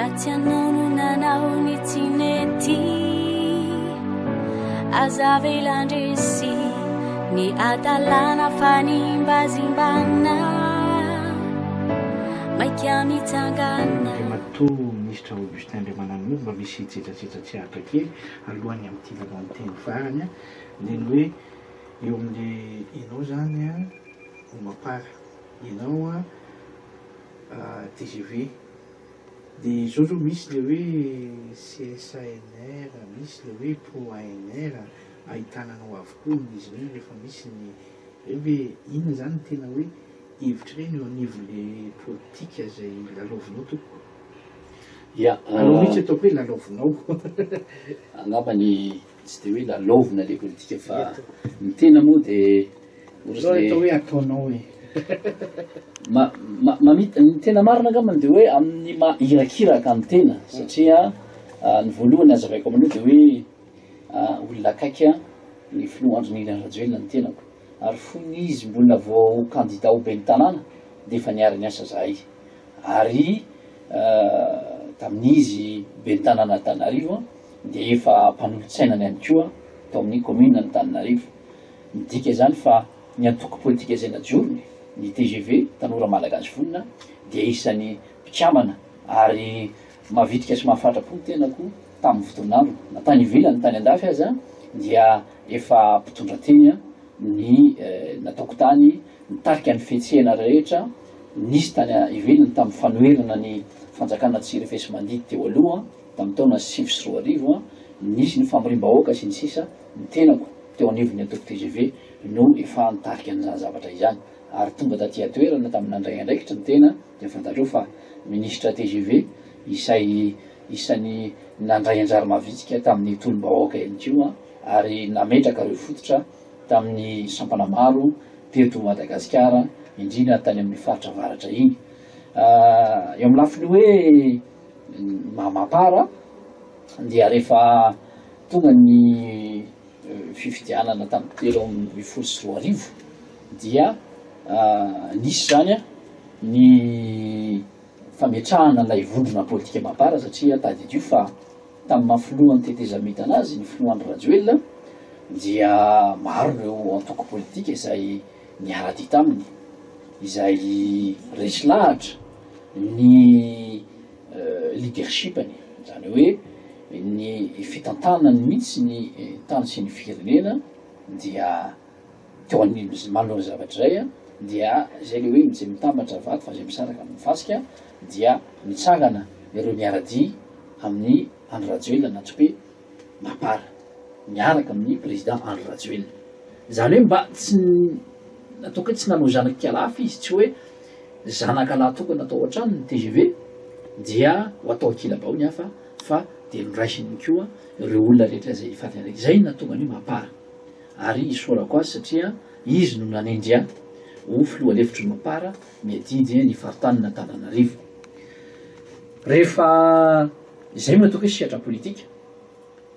Raha tsy ianao no nanao ny tsy nety, aza avela handresy ny hadalana fanimbazimbana. Maika mitsangana. Andriamatoa Minisitra Augustin Andriamananoro, mba misy tsetsatsetsa tsy aritra kely alohan'ny amin'ity lalao ny teny farany dia ny hoe eo amin'ilay ianao izany omapara, ianao tgv Dia izao zao misy le hoe CSANR, misy le hoe pro ANR, ahitana anao avokoa amin'izy ireny rehefa misy ny hoe ve inona izany no tena hoe hevitr'ireny eo anivon'le politika izay lalaovinao tompoko? Ya, Aleo mihitsy ataoko hoe lalaovinao. Angamba ny tsy dia hoe lalaovina le politika fa ny tena moa dia Zao atao hoe ataonao e. Ma, ma, mamita, ny tena marina angambany dia hoe amin'ny maha irakiraka ny tena satria ny voalohany hazavaiko aminao dia hoe olona akaiky ny filoha Andry Nirina Rajoelina ny tenako ary fony izy mbola vao ho kandida ho ben'ny tanàna dia efa niara-niasa zahay ary tamin'izy ben'ny tanàna Antananarivo dia efa mpanolotsainany ihany koa tao amin'ny commune Antananarivo. Midika izany fa ny antoko politika izay najorony, ny tgv, Tanora Malagasy Vonona, dia isan'ny mpikambana ary mavitrika sy mahafatra-po ny tenako tamin'ny fotoan'androko. Na tany ivelany, tany andafy aza dia efa mpitondra teny ny nataoko tany, nitarika ny fihetsehana rehetra nisy tany ivelany tamin'ny fanoherana ny fanjakana tsy refesi-mandidy teo aloha tamin'ny taona 2009, nisy ny famoriam-bahoaka sy ny sisa, ny tenako. teo anivon'ny antoko tgv no efa nitarika an'izany zavatra izany ary tonga taty an-toerana tamin'ny nandray andraikitra ny tena dia fantatrao fa minisitra tgv isay isan'ny nandray anjara mavitrika tamin'ny tolom-bahoaka ihany koa ary nametraka ireo fototra tamin'ny sampana maro teto Madagasikara indrindra tany amin'ny faritra avaratra iny. Eo amin'ny lafiny hoe maha mapar dia rehefa Tonga ny fifidianana tamin'ny 2013 dia nisy izany ny fametrahana ilay vondrona politika Mapar satria tadidio fa tamin'ny maha filohan'ny tetezamita anazy ny filoha Andry Rajoelina dia maro ireo antoko politika izay niara-dia taminy izay resy lahatra ny leadership-ny izany hoe ny fitantanany mihitsy ny tany sy ny firenena dia teo anivon'ny manoloana zavatra izay dia izay le hoe izay mitambatra vato fa izay misaraka amin'ny fasika dia mitsangana ireo miara-dia amin'ny Andry Rajoelina na antsoiko hoe Mapar miaraka amin'ny président Andry Rajoelina izany hoe mba tsy ataoko hoe tsy nanao zanak'ikalahafa izy tsy hoe zanaka lahy tokana tao an-trano ny tgv dia ho atao ankilabao ny hafa fa dia noraisiny koa ireo olona rehetra izay fantany izay no nahatonga an'io mapar ary isaorako azy satria izy no nanendry ahy ho filoha lefitry ny mapar miadidy ny faritanin'Antananarivo rehefa izay no ataoko hoe sehatra politika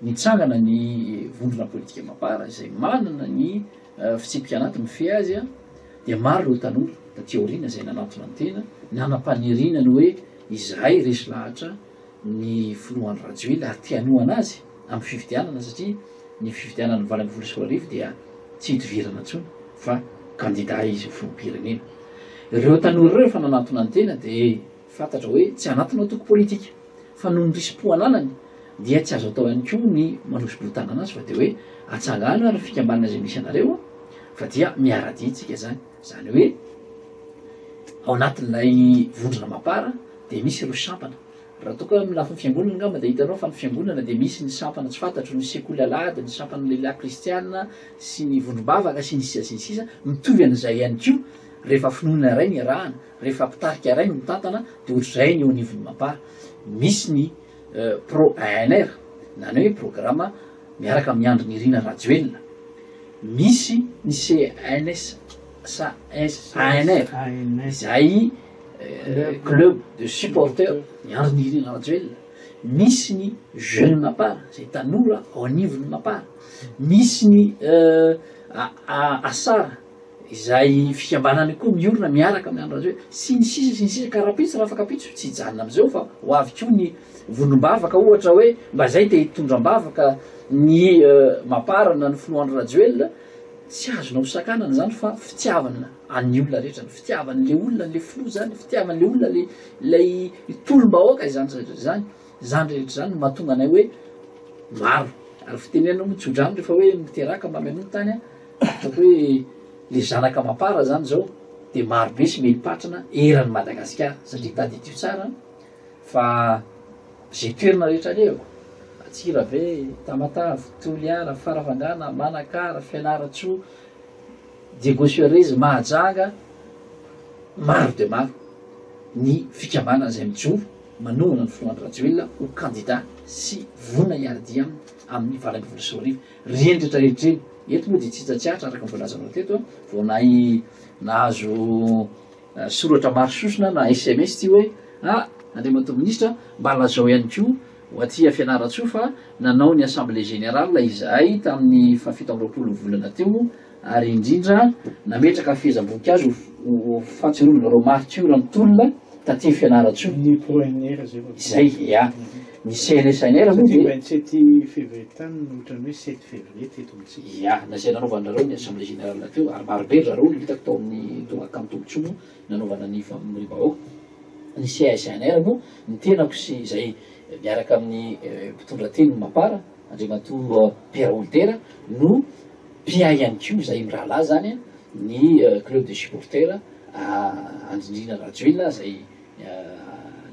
Nitsangana ny vondrona politika Mapar izay manana ny fitsipika anaty mifehy azy dia maro ireo tanora taty aoriana izay nanatona ny tena nanam-paniriana ny hoe izahay resy lahatra ny filoha Andry Rajoelina ary te hanohana azy amin'ny fifidianana satria ny fifidianana 2018 dia tsy hidivirana intsony fa kandida izy ho filoham-pirenena. Ireo tanora ireo rehefa nanatona ny tena dia fantatra hoe tsy hanatona antoko politika. fa noho ny risi-po ananany dia tsy azo atao ihany koa ny manosi-bohon-tanana azy fa dia hoe atsangano ary ny fikambanana izay misy anareo fa dia miara-dia tsika izany, izany hoe ao anatin'ilay vondrona mapar dia misy ireo sampana, raha toa ka amin'ny lafiny fiangonana angamba dia hitanao fa ny fiangonana dia misy ny sampana tsy fantatro, ny sekoly alahady, ny sampana lehilahy kristiana sy ny vondrom-bavaka sy ny sisa sy ny sisa, mitovy an'izay ihany koa rehefa finoana iray no iarahana. Rehefa mpitarika iray no mitantana dia ohatr'izay ny eo anivon'ny Mapar. Misy ny Pro ANR na ny hoe programa miaraka amin'i Andry Nirina Rajoelina. Misy ny CNSANR izay club de supporters ny Andry Nirina Rajoelina. Misy ny Jeune Mapar izay tanora ao anivon'ny Mapar. Misy ny Asara. Izay fikambanana koa miorina miaraka amin'i Andry Rajoelina sy ny sisa sy ny sisa ka rahampitso rafakampitso tsy hijanona amin'izao fa ho avy koa ny vondrom-bavaka ohatra hoe mba zay te hitondra am-bavaka ny Mapar na ny filoha Andry Rajoelina tsy azonao sakanana izany fa fitiavana an'ny olona rehetra ny fitiavan'le olona an'le filoha zany fitiavan'le olona le ilay tolom-bahoaka izany rehetra izany izany rehetra izany no mahatonga anay hoe maro ary fitenenana moa tsodrano rehefa hoe miteraka mba mianoa tany a Ataoko hoe le zanaka mapar zany zao de maro be sy mieli-patrana eran'i Madagasikara satria tadidio tsara fa ze toerana rehetra alehako, Antsirabe, Tamatave, Toliara, Farafangana, Manakara, Fianarantsoa, Diego Suarez, Mahajanga, maro dia maro ny fikambanana izay mijoro manohana ny filoha Andry Rajoelina ho kandida sy vonona hiara-dia aminy amin'ny 2018. Ireny rehetra rehetra ireny. Eto moa dia tsy hita tsy aritra araka ny voalazanao teto vao nahay nahazo soratra maro sosona na sms ity hoe ah Andriamatoa Minisitra mba lazao ihany koa ho aty Fianarantsoa fa nanao ny assemblée générale izahay tamin'ny faha 27 ny volana teo ary indrindra nametraka fehezam-boninkazo ho fahatsiarovana ireo martiora nitolona taty Fianarantsoa. Ny pro-NR zay vao. Izay, ya. Ny CNSNR moa dia. Satria 27 février tany no ohatran'ny hoe 7 février teto amintsika. Ya, na izay nanaovanareo ny assemblée générale teo ary marobe ry zareo no hitako tao amin'ny tao Akany Tombontsoa moa nanaovana ny famoriam-bahoaka. Ny CSNR moa, ny tenako sy izay miaraka amin'ny mpitondra teny Mapar, Andriamatoa Pierre Holtera no mpiahy ihany koa izay mirahalahy izany ny club de supporters Andry Nirina Rajoelina izay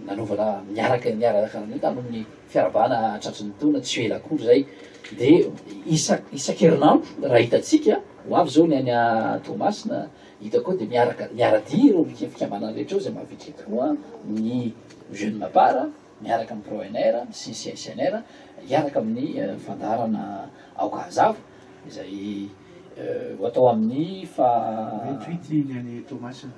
nanaovana miaraka niaraka tamin'ny fiarahabana tratry ny taona tsy ho ela akory izay dia isak- isan-kerinandro raha hitantsika ho avy izao ny any Toamasina hita koa dia miaraka miara-dia ireo fikambanana rehetra ireo izay mavitrika koa ny Jeune Mapar miaraka amin'ny Pro NR sy ny CSNR hiaraka amin'ny fandaharana Aoka Hazava izay ho atao amin'ny faha 28 ny any Toamasina,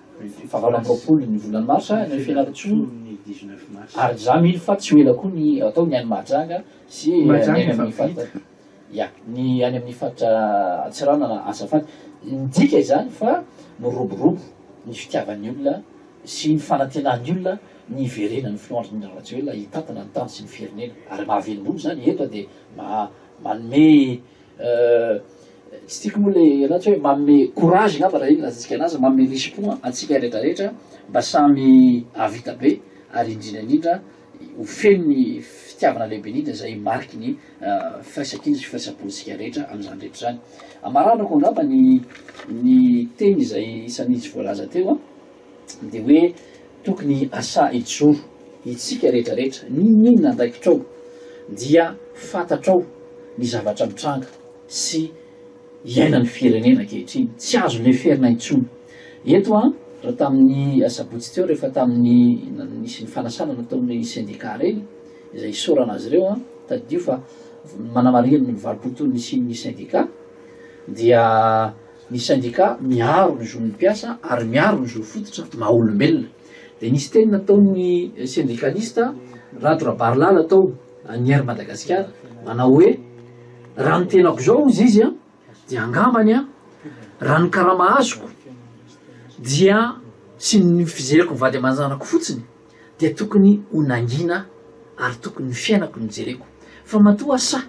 faha 28 ny volana marsa ny any Fianarantsoa ny 19 mars. Ary za mino fa tsy ho ela koa ny atao ny any Mahajanga sy ny Mahajanga any efa amin'ny faritra vita. Ya, ny any amin'ny faritra Antsiranana azafady. Midika izany fa miroborobo ny fitiavan'ny olona sy ny fanantenan'ny olona ny hiverenan'ny filoha Andry Nirina Rajoelina hitantana ny tany sy ny firenena. Ary mahavelom-bolo izany eto dia manome tsy tiako moa le ratsy hoe manome courage angamba raha iny lazaintsika anazy, manome risi-po antsika rehetra rehetra mba samy hahavita be ary indrindra indrindra ho feno ny fitiavana lehibe indrindra izay mariky ny firaisankina sy firaisam-pontsika rehetra amin'izany rehetra izany. Amaranako angamba ny ny teny izay isan'ny tsy voalaza teo an, dia hoe tokony asa hijoro itsika rehetra rehetra, n'inon'inona andraikitrao dia fantatrao ny zavatra mitranga sy iainan'ny firenena ankehitriny, tsy azo leferina intsony. Eto an, raha tamin'ny asabotsy teo rehefa tamin'ny nisy ny fanasana nataon'ny sendika ireny, izay isaorana azy ireo an, tadidio fa manamarihana ny 80 taona nisian'ny sendika, dia ny sendika miaro ny zon'ny mpiasa ary miaro ny zo fototra maha olombelona. Dia nisy teny nataon'ny sendikalista Rado Rabarilala tao ny Air Madagascar manao hoe raha ny tenako izao hozy izy an, dia angambany an, raha ny karama azoko dia sy ny fijereko ny vady aman-janako fotsiny dia tokony ho nangina ary tokony ny fiainako no jereko fa matoa sahy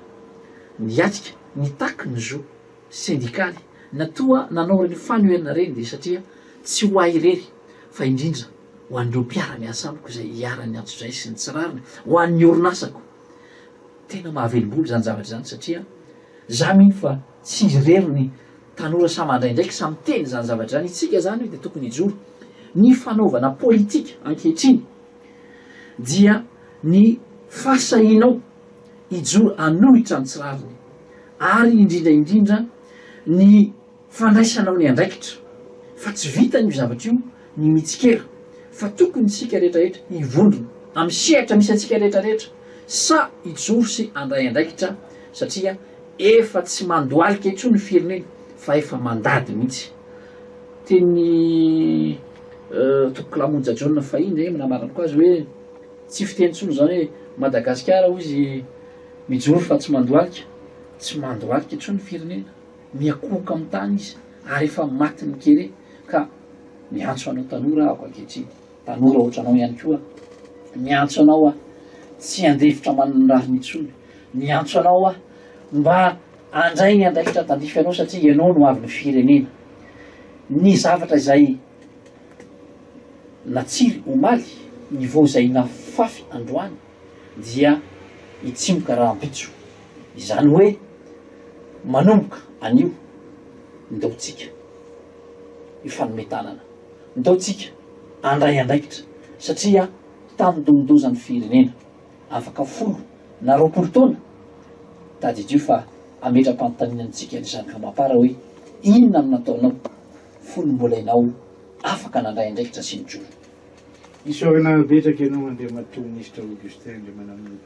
niatrika nitaky ny zo sendikaly na toa nanao ireny fanoherana ireny dia satria tsy ho ahy irery fa indrindra ho an'ireo mpiara-miasa amiko izay iharan'ny antsojay sy ny tsy rariny, ho an'ny orinasako. Tena mahavelom-bolo izany zavatra izany satria za mino fa tsy izy irery ny tanora samy mandraindraiky samy miteny izany zavatra izany, isika izany dia tokony hijoro. Ny fanaovana politika ankehitriny dia ny fahasahianao hijoro hanohitra ny tsy rariny ary indrindra indrindra ny fandraisanao ny andraikitra fa tsy vitan io zavatra io ny mitsikera fa tokony isika rehetra rehetra hivondrona amin'ny sehatra misy antsika rehetra rehetra sa hijoro sy handray andraikitra satria efa tsy mandohalika intsony ny firenena fa efa mandady mihitsy. Tenin'i Tompokolahy Monja Jaona fahiny zay namaraniko azy hoe tsy fiteny intsony izany hoe Madagasikara hoy izy mijoro fa tsy mandohalika, tsy mandohalika intsony ny firenena. Miankohoka amin'ny tany izy. ary efa matin'ny kere ka miantso anao tanora aho ankehitriny, tanora ohatranao ihany koa, miantso anao aho tsy handefitra manana rariny intsony, miantso anao aho mba handray ny andraikitra tandrify anao satria ianao no avin'ny firenena. Ny zavatra izay natsiry omaly, ny vao izay nafafy androany dia hitsimoka rahampitso. Izany hoe manomboka anio, ndao tsika hifanome tanana, ndao tsika handray andraikitra satria tandindomin-doza ny firenena. Afaka folo na 20 taona, tadidio fa hametra-panontaniana antsika ny zanaka amam-para hoe inona no nataonao fony mbola ianao afaka nandray andraikitra sy nijoro. Isaorana betsaka ianao Andriamatoa Minisitra Augustin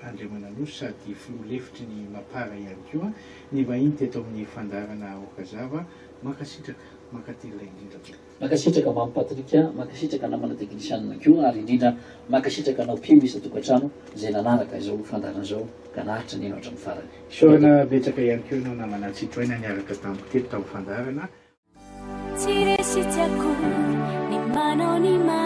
Andriamananosy sady Filoha lefitry ny Mapar ihany koa nivahiny teto amin'ny fandaharana Aokazava. Mankasitraka, mankatelina indrindra tompoko. Mankasitraka Mamy Patrick, mankasitraka namana teknisianina koa ary indrindra mankasitraka anao mpino isan-tokantrano izay nanaraka izao fandaharana izao ka naharitra nihaino hatramin'ny farany. Isaorana betsaka ihany koa ianao namana Tsitohaina niaraka tamiko teto tamin'ny fandaharana. Tsy resy tsy akory ny manao ny marina.